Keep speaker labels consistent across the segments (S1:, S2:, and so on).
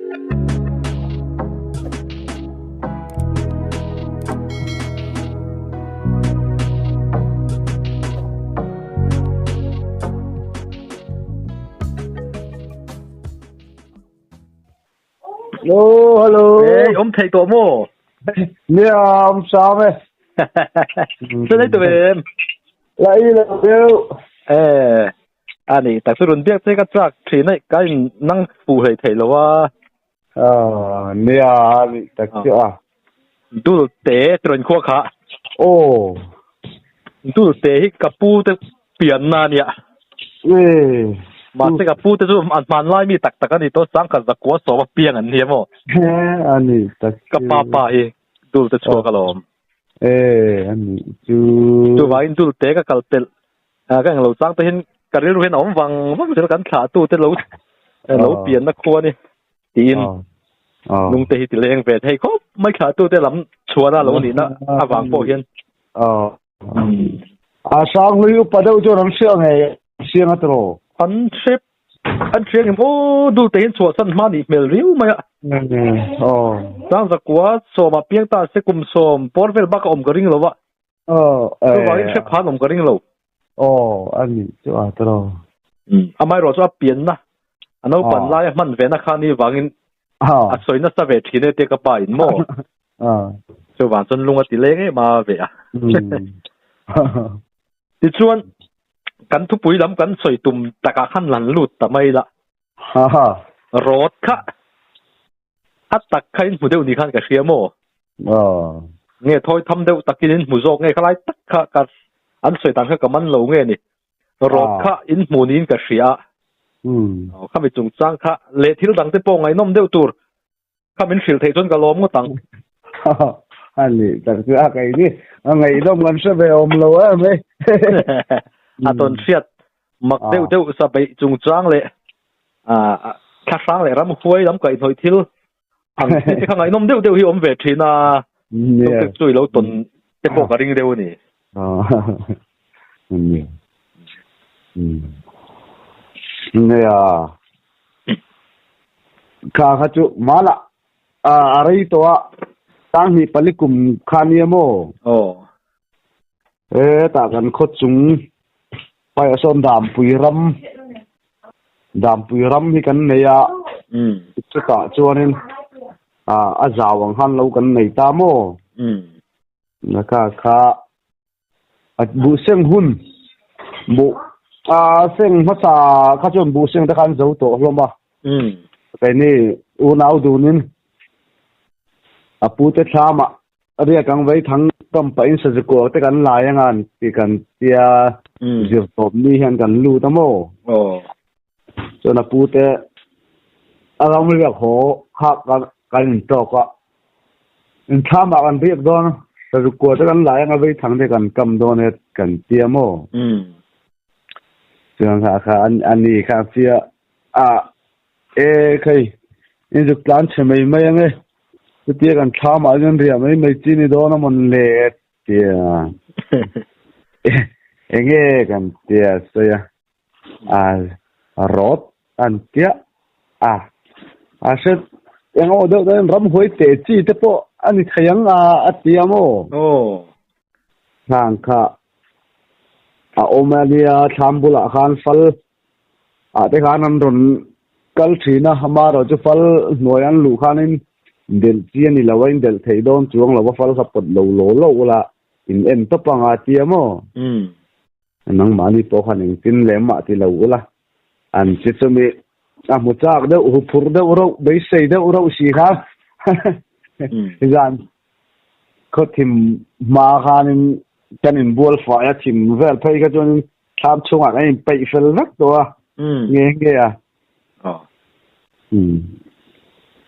S1: Hello, hello.
S2: Ê, om thei tawh maw?
S1: Nia, om sam e.
S2: Chu nei tawh em?
S1: Lai lo deuh.
S2: Ê, a ni, tak chu rawn biak che ka chak thin a, ka in nang fuh hlei thei lo a.
S1: Ah, nia, a ni tak chu a.
S2: Dul te ti rawn khuak kha.
S1: Aw.
S2: Dul te hi ka pu te pianna a nia.
S1: Ee.
S2: Mahse ka pu te chu an hmanlai mi tak tak a ni tawh, sangkhat zakua sawma piang an ni a maw?
S1: A ni tak chu.
S2: Ka pa pa hi dul te chhuak alawm.
S1: Ee, a ni chu.
S2: Chuvangin dul te ka kal pelh ka englo chang te hian ka rilru hian a awm vang vang zel kan thlah tu te lo lo pianna khua a ni. Tiin lungte hi ti leng ve thei khawp mai thlah tu te lam chhuana lo nihna avang pawh hian.
S1: A Sanghlui upa deuh chuan an hria ngei siang a tiraw?
S2: An hre an hria ngem aw dul te hian chhuahsan hma nih hmel riau mai a. Sangzakua sawmah piang ta se kum sawm pawr vel bak a awm ka ring lo a. Chuvangin hre phan awm ka ring lo.
S1: Aw, a nih chu a tiraw.
S2: Amaherawh chu a pianna, a naupan laia hman vena kha ni vangin a sawi nasa ve thin e tia ka pa in maw. Chuvang chuan lung a ti leng em a ve a. Tichuan, kan thupui lam kan sawi tum takah khan lan lut ta mai la. Rawt kha A tak kha in hmu deuh ni khan ka hria maw? Nge thawi tham deuh takin in hmu zawk nge khalai tak kha ka an sawi dan kha ka man lo nge ni? Rawt kha in hmu niin ka hria a. Khami chungchang kha leh thil dang te pawh ngaihnawm deuh tur kha min hrilh theih chuan ka lawm ngawt ang.
S1: A ni tak chu a kei ni a ngaihnawm kan hre ve awm lo em e.
S2: A tawn hriat mak deuh deuh sa beih chungchang leh thla hrang leh ram huai lam kaihhnawih thil ang chi te kha ngaihnawm deuh deuh hi awm ve thin a, chung te chu i lo tawn te pawh ka ring deuh a ni.
S1: Nia, kha kha chu mala a rei tawh a, tanghnih pali kum kha nia maw?
S2: Aw.
S1: Hetah kan khaw chung Pai sawn Dampui ram Dampui ram hi kan nei a, chutah chuanin a zau ang khan lo kan nei ta maw? Kha kha a buhseng hun buh a seng hmasa kha chuan buhseng te khan zo tawh hlawm a. Keini unau dunin a pute thlamah Riak ang vei thang kam pahin Sazikuak te kan lai anga an ti kan tia zir tawp ni hian kan lut a maw? Chuan a pu te a ram riak haw kha kan in tawk a, in thlam ah kan riak dawn a, Sazikuak te kan lai anga vei thang te kan kam dawn e kan tia maw? Chuan kha kha a ni kha tia a E khei, in zuk tlan chhe mai mai ange, chutia kan thlam ah hian riah mai mai chi ni dawn a mawn le tia enge kan tia sawi a, a rawt an tia a, a hre eng aw deuh deuhin ramhuai teh chi te pawh a ni thei ang a a tia maw? Hlang kha a awm a nia thlam bulah khan fal Ah te khan an rawn kal thin a, amaherawh chu fal hnuai an luh khanin delh chi a ni lo a, in delh theih dawn chuang lo a, fal kha pawt lo law law ula in en tawp ang a tia maw? Nangmahni pawh khan engtin leh mah ti lo ula, an chi chumi a hmu chak deuh, hu phur deuh reuh, beisei deuh reuh si kha zan khaw thim hma khanin kan inbual fai a, thim vel phei kha chuanin Thlam chhungah kan inpeih fel vek tawh a, nge nge a.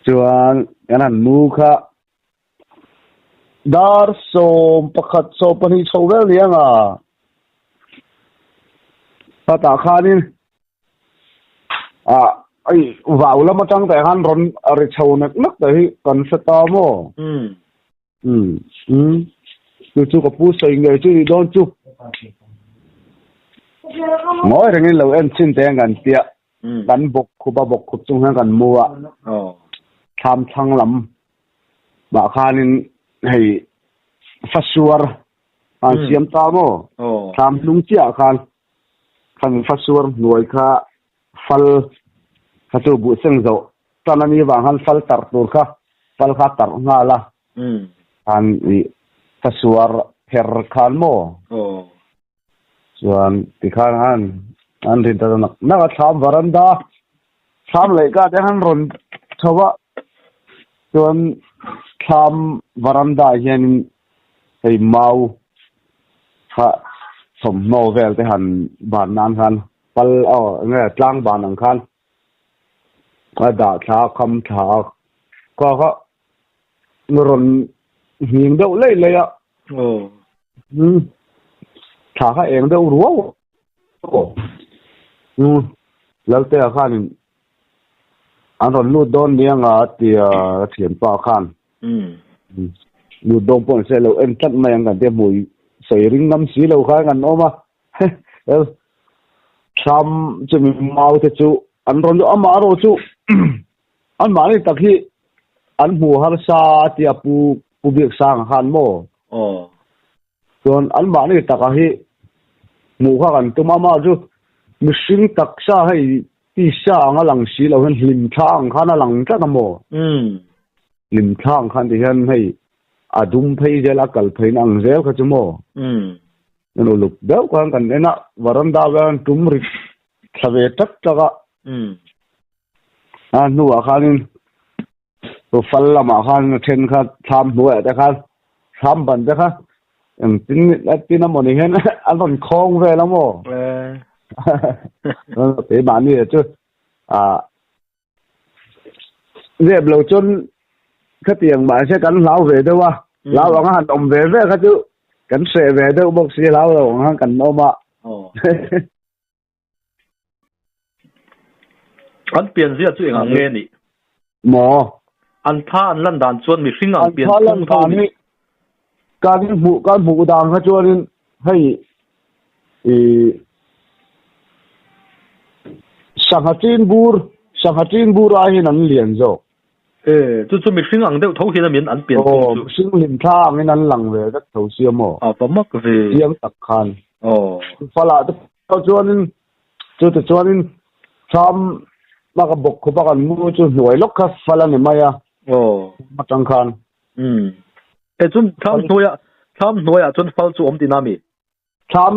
S1: Chuan kan han mu kha dar 11, 12 chho vel ni ang a. Khatah khanin ah ai vau lam atang te khan rawn ri chho nak nak te hi kan hre ta maw? Umm chu chu ka pu sawi ngei chu ni dawn chu. Ngawi rengin lo en chin te hian kan tia kan bawk khup a bawk khup chung hian kan mu a. Thlam thlang lam mah khanin hei fasuar an siam ta maw? Thlam hnung chiah khan khan fasuar hnuai kha fal kha chu buh seng zoh tan a ni vang khan fal tarh tur kha fal kha tarh nghal a. Khan i fasuar pher khan maw? Chuan tikhan han an rin ta nak nak a thlam varanda thlam leh ka te han rawn tho a chuan thlam varanda ah hianin hei mau kha thawmhnaw vel te han ban nan khan pal aw enge tlang ban ang khan a dah thla a kham thla a kha kha rawn nghing deuh laih laih a. Umm thla kha eng deuh ruau umm Laltea khanin an rawn lut dawn nia nga tia thianpa khan lut dawn pawh nise lo en tlat mai ang kan tia hmui sawi ring ngam si lo khan kan awm a Thlam chumi mau te chu an rawn lut amah erawh chu Anmahni tak hi an hmu harsa tia Pu Pu Biaksanga khan maw?
S2: Aw.
S1: Chuan anmahni taka hi hmuh kha kan tum a, amah chu mihring taksa hei tisa anga lang si lo hian hlimthla ang khan a lang tlat a maw?
S2: Umm.
S1: Hlimthla ang khan ti hian hei a dum phei zel a kal pheina ang zel kha chu maw?
S2: Umm.
S1: Kan uluk deuh khan kan en a, varanda vel an tum ri thla ve tlat tlat a.
S2: Umm.
S1: A hnuah khanin fal lamah khan a then kha thlam hnuaiah te khan thlam ban te kha engtin tin a mawni hian an rawn khawng vel a maw keimahni chu a zep lo chuan khatiang mahse kan hlau ve deuh a hlau anga han awm ve ve kha chu kan hreh ve deuh bawk si hlau lo ang khan kan awm a.
S2: An pian zia chu engah nge ni?
S1: Maw?
S2: An thla an lan dan chuan mihring ang pian phung tho
S1: ni. Kan hmuh kan hmuh dan kha chuanin hei i sangha chin bur sangha chin bur ai hian an lian zawk.
S2: E, chu chu mihring ang deuh tho hian a min an pian phung
S1: chu. Aw, mihring hlim thla angin an lang ve vek tho sia maw?
S2: A va mak ve.
S1: Chiang tak khan.
S2: Aw.
S1: Falah te pawh chuanin chute chuanin thlam a ka bawk khup a kan mu chu hnuai lawk kha fal a ni mai a.
S2: Aw.
S1: Atang khan.
S2: Umm. E chun thlam hnuaiah thlam hnuaiah chuan fal chu awm tina mi?
S1: Thlam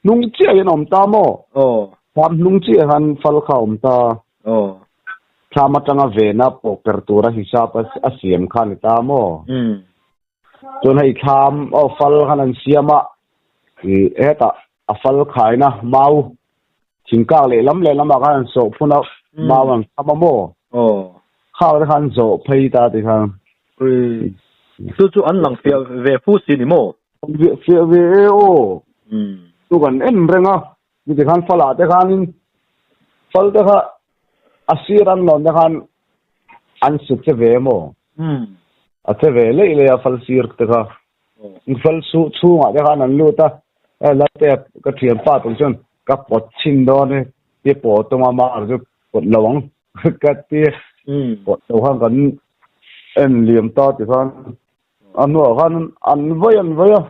S1: hnung chiah hian awm ta maw?
S2: Aw.
S1: Thlam hnung chiah hian fal kha awm ta.
S2: Aw.
S1: Thlam atanga vena pawh per tura hisap a siam kha a ni ta maw?
S2: Umm.
S1: Chuan hei thlam aw fal khan an siam a, i hetah a fal khaina mau thingkak lehlam lehlamah khan an sawh phun a, mau an kham a maw?
S2: Aw.
S1: Khak te khan an zawh phei ta ti khan.
S2: Ui. Chu chu an lang fiah ve fu si ni maw?
S1: Fiah ve e aw. Chu kan en reng a, chuti khan falah te khanin fal te kha a sir an lawn te khan an su che ve maw? A che ve leih leih a fal sir te kha. Fal su chhungah te khan an lut a, e Lalte ka thianpa tum chuan ka pawt chhin dawn e ti pawh tum a mar chu pawt lo ang ka ti. Pawt lo khan kan en liam ta ti khan A hnuah khan an vawi an vawi a,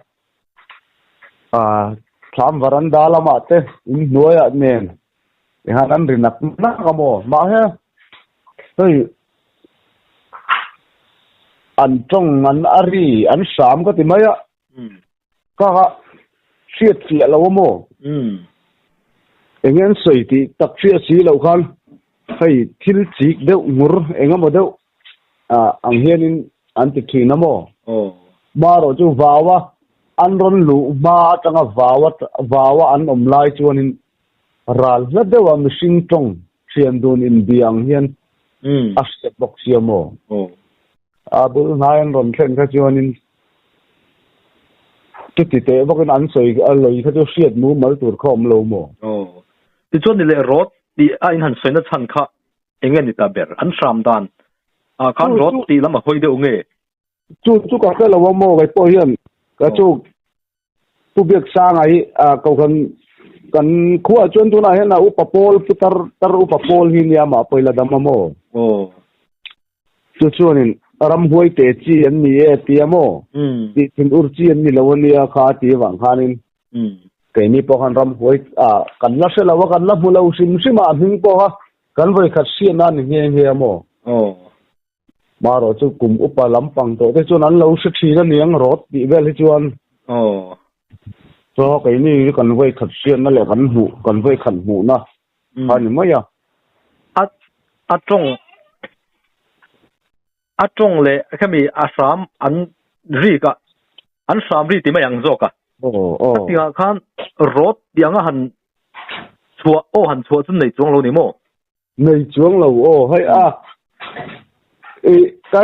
S1: ah thlam varanda lamah te in hnuaiah nen tikhan an ri nak nak a maw? Mahse hei an tawng an a ri an hram ka ti mai a, ka kha hriat fiah lo a maw? Eng nge an sawi tih tak hriat si loh khan hei thil chik deuh ngur eng emaw deuh ah ang hianin an ti thin a maw?
S2: Aw.
S1: Marawh chu vaua an rawn luh hma atanga vaua vaua an awm lai chuanin ral hla deuha mihring tawng thian dun inbia ang hian a hriat bawk sia maw?
S2: Aw.
S1: A bul hnai an rawn thlen kha chuanin chuti teh bawkin an sawi a lei kha chu hriat mumal tur kha awm lo maw?
S2: Aw. Tichuan ni leh rawt tih a inhan sawina chhan kha Eng nge ni ta ber? An hram dan ah khan rawt tih lam a hawi deuh nge?
S1: Chu chu ka hre lo a maw kei pawh hian ka chu Pu Biaksanga hi ko khan kan khuaah chuan tunah hian a upa pawl pu tar tar upa pawl hi nia mah pawh i la dam a maw?
S2: Aw.
S1: Chu Chu chuanin ramhuai te chi an ni e tia maw? Tih thin ur chi an ni lo ania kha a ti avang khanin keini pawh khan ramhuai kan la hre lo a, kan la hmu lo hrim hrim a, a hming pawh kha kan vawikhat hriatna a ni nghe nghe a maw? Marawh chu kum upa lampang tawh te chuan an lo hre thin a niang rawt tih vel hi chuan. Chaw keini hi kan vawikhat hriatna leh kan hmuh kan vawikhat hmuhna kha ni mai a.
S2: A a tawng a tawng leh khami a hram an rik a an hram ri ti mai ang zawk a. A tingah khan rawt tih anga han chhuah aw han chhuah chu nei chuang lo ni maw?
S1: Nei chuang lo aw hei a i ka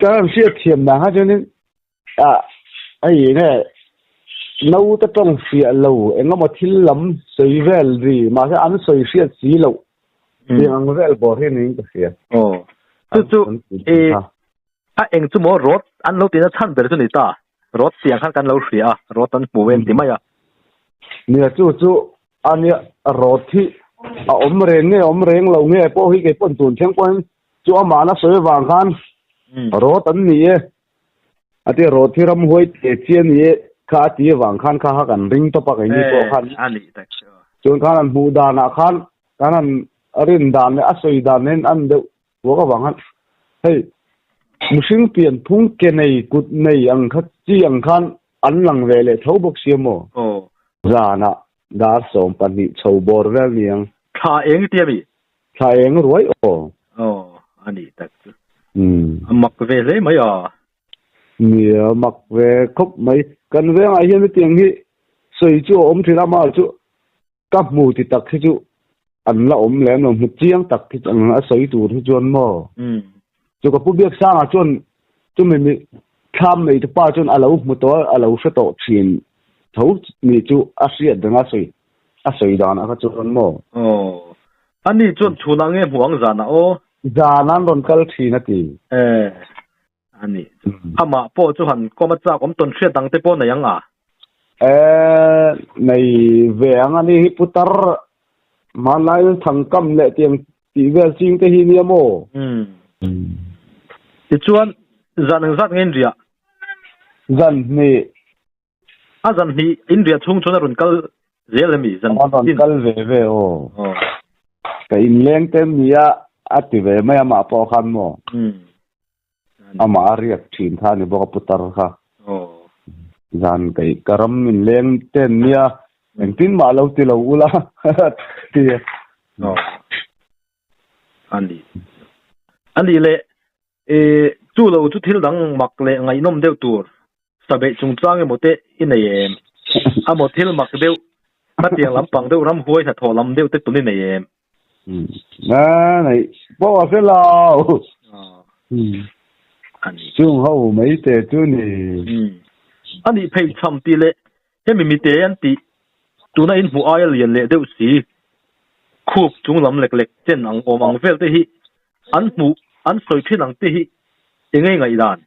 S1: ka han hriat thiam dan kha chuanin a hei nge naute tawng fiah lo engemaw thil lam sawi vel ri mahse an sawi hriat si loh tiang ang vel bawr hi niin ka hria.
S2: Aw chu chu i a eng chu maw rawt an lo tihna chhan ber chu ni ta rawt tiang khan kan lo hria a rawt an hmu vel ti mai a.
S1: Nia chu chu A nia, rawt hi a awm reng nge awm reng lo nge pawh hi kei pawn tun thleng pawhin chu amah na sawi avang khan rawt an ni e. A tia rawt hi ramhuai te chi a ni e kha a ti avang khan kha kha kan ring tawp a keini pawh khan. Chuan khan an hmuh danah khan kan han rin dan leh a sawi dan nen an deuh Vuak avang khan hei mihring pian phung ke nei kut nei ang kha chi ang khan an lang ve leh tho bawk sia maw?
S2: Aw.
S1: Zanah dar 12 chho bawr vel niang.
S2: Thla eng tia mi?
S1: Thla eng ruai aw.
S2: Aw, a nih tak chu. A mak ve hle mai a.
S1: Nia, mak ve khawp mai. Kan vengah hian hetiang hi sawi chu a awm thin a, amah chu Ka hmu ti tak hi chu an la awm lem lo, hmu chiang tak hi ang a sawi tur hi chuan maw? Chu ka pu Biaksanga chuan chumi mi thlam nei te pa chuan a lo hmu tawh a, a lo hre tawh thin tho ni chu a hriat reng a sawi a sawi danah kha chuan maw?
S2: Aw, ani chuan chhunah nge hmu ang zanah aw?
S1: Zan an rawn kal thin a ti.
S2: E, Ani. Amah pawh chu han kawm a chak awm tawn hriat dang te pawh nei ang a?
S1: E, nei ve ang a ni hi putar hmanlai thangkam leh tiang tih vel ching te hi nia maw?
S2: Umm. Tichuan zan engzat nge in riah?
S1: Zan hnih.
S2: A zan hnih in riah chhung chuan a rawn kal zel emi
S1: zan A rawn kal ve ve aw. Ka inleng te nia a ti ve mai amah pawh khan maw. Amah a riak thin kha a ni bawk a putar kha. Zan kai ka ram inleng te nia engtin mah lo ti lo ula ti.
S2: Ani. Ani leh e chu lo chu thil dang mak leh ngaihnawm deuh tur Sabeih chungchang emaw te i nei em? Amaw thil mak deuh, hmatiang lampang deuh ramhuai hnathawh lam deuh te tun i nei em?
S1: Na nei pawh a hre lo. Chung ho mai te chu ni.
S2: A nih phei cham tih leh hemi mite an tih tuna in hmuh aia lian leh deuh si khup chung lam lek lek chen ang awm ang vel te hi An hmuh, an sawi thin ang te hi eng nge ngaihdan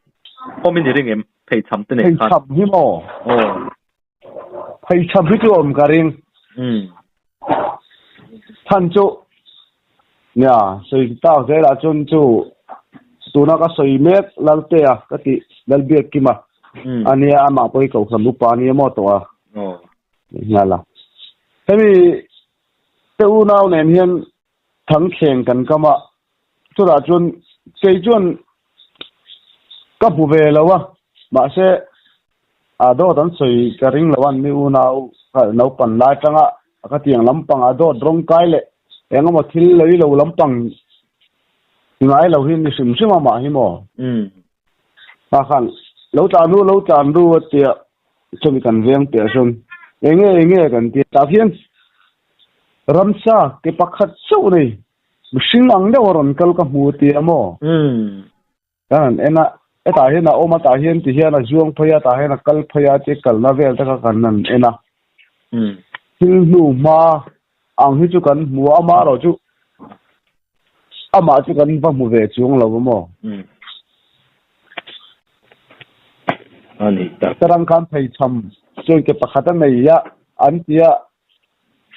S2: awm in i ring em? Pheichham te nen
S1: khan. Pheichham hi maw?
S2: Aw.
S1: Pheichham hi chu awm ka ring.
S2: Umm.
S1: Chhan chu, nia, sawi tak zelah chuan chu tuna ka sawi mek Laltea ka tih, Lalbiakkima a nia, amah pawh hi Kohhran upa a nia maw tawh a.
S2: Aw.
S1: Nghal a. Hemi te unau nen hian Thangthleng kan kam a, chutah chuan kei chuan ka hmu ve lo a, mahse a dawt an sawi ka ring lo a, mi unau naupang lai atanga ka tiang lampang a dawt rawng kai leh eng emaw thil lei lo lampang ngai lo hi ni hrim hrim a mah hi maw? A khan lo tlan ru lo tlan ru a tia chumi kan veng piah chuan eng nge eng nge kan ti a, tah hian Ramsa ke pakhat chauh nei, mihring ang deuh a rawn kal ka hmu ti a maw? Kan han en a, hetah hian a awm a, tah hian ti hian a zuang phei a, tah hian a kal phei a tia kalna vel te kha kan han en a. Thil hnu hma ang hi chu kan hmu a, amaherawh chu amah chu kan va hmu ve chuang lo a maw? Tarang khan pheichham chuan ke pakhat a nei a, an ti a.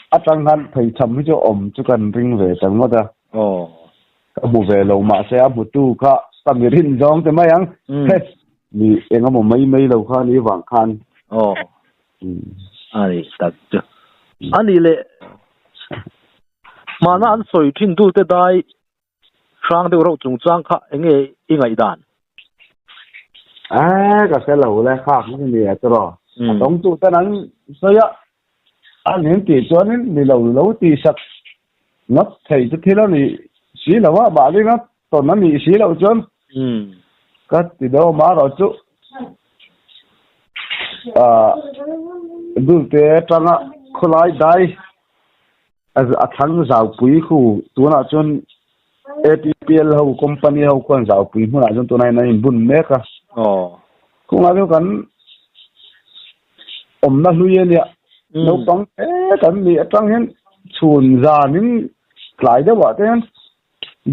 S1: Atang khan pheichham hi chu awm chu kan ring ve ta ngawt a.
S2: Aw.
S1: Ka hmu ve lo mahse a hmutu kha ka mi rin zawng te mai ang. Mi engemaw mai mai lo kha ni vang khan.
S2: Aw. Ani tak chu. Ani le hmana an sawi thin dul te dai hrang deuh reuh chungchang kha enge i ngaihdan?
S1: A ka hre lo le kha kha ni a tiraw. A tawng tu ten an sawi a, an in tih chuanin ni lo lo tih sak ngawt thei chu thil a ni si lo a, mahni ngawt tawn a nih si loh chuan ka ti deuh a marawh chu ah dulte atanga khawlai dai a thlang zaupui khu tunah chuan ATPL ho company ho khuan zaupui hmunah chuan tunah hian an inbun mek a. Khungah chu kan awmna hlui a nia. Naupang te kan nih atang hian chhun zanin tlai deuhah te hian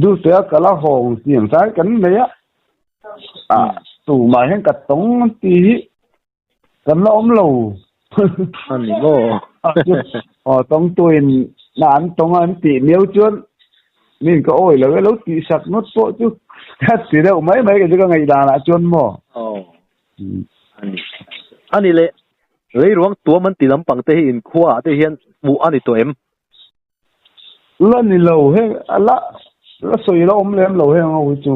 S1: Duhtea kala hawng tiang tlai kan nei a. Ah tumah hian ka tawng tih hi kan la awm lo.
S2: Ani maw?
S1: Aw tawng tuin na an tawng a an tih miau chuan min ka awi lo e lo tih sak ngawt pawh chu ka ti deuh mai mai ka chu ka ngaihdan ah chuan maw.
S2: Aw. Ani. Ani le leiruang tuam an ti lampang te hi inkhua ah te hian hmuh a ni tawh em?
S1: La ni lo heng a la la sawi la awm lem lo heng ho hi chu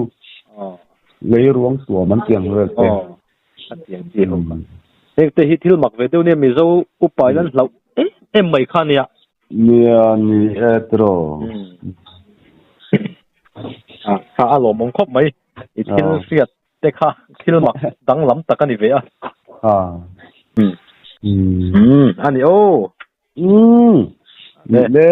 S1: lei ruang tuam an tiang vel te.
S2: A tiang chi ho kha. Heng te hi thil mak ve deuh nia Mizo upa in an hlauh em em mai kha nia.
S1: Nia ni e tiraw.
S2: A a lawmawm khawp mai i thil hriat te kha thil mak danglam tak a ni ve a. A ni aw.
S1: Le.
S2: Le.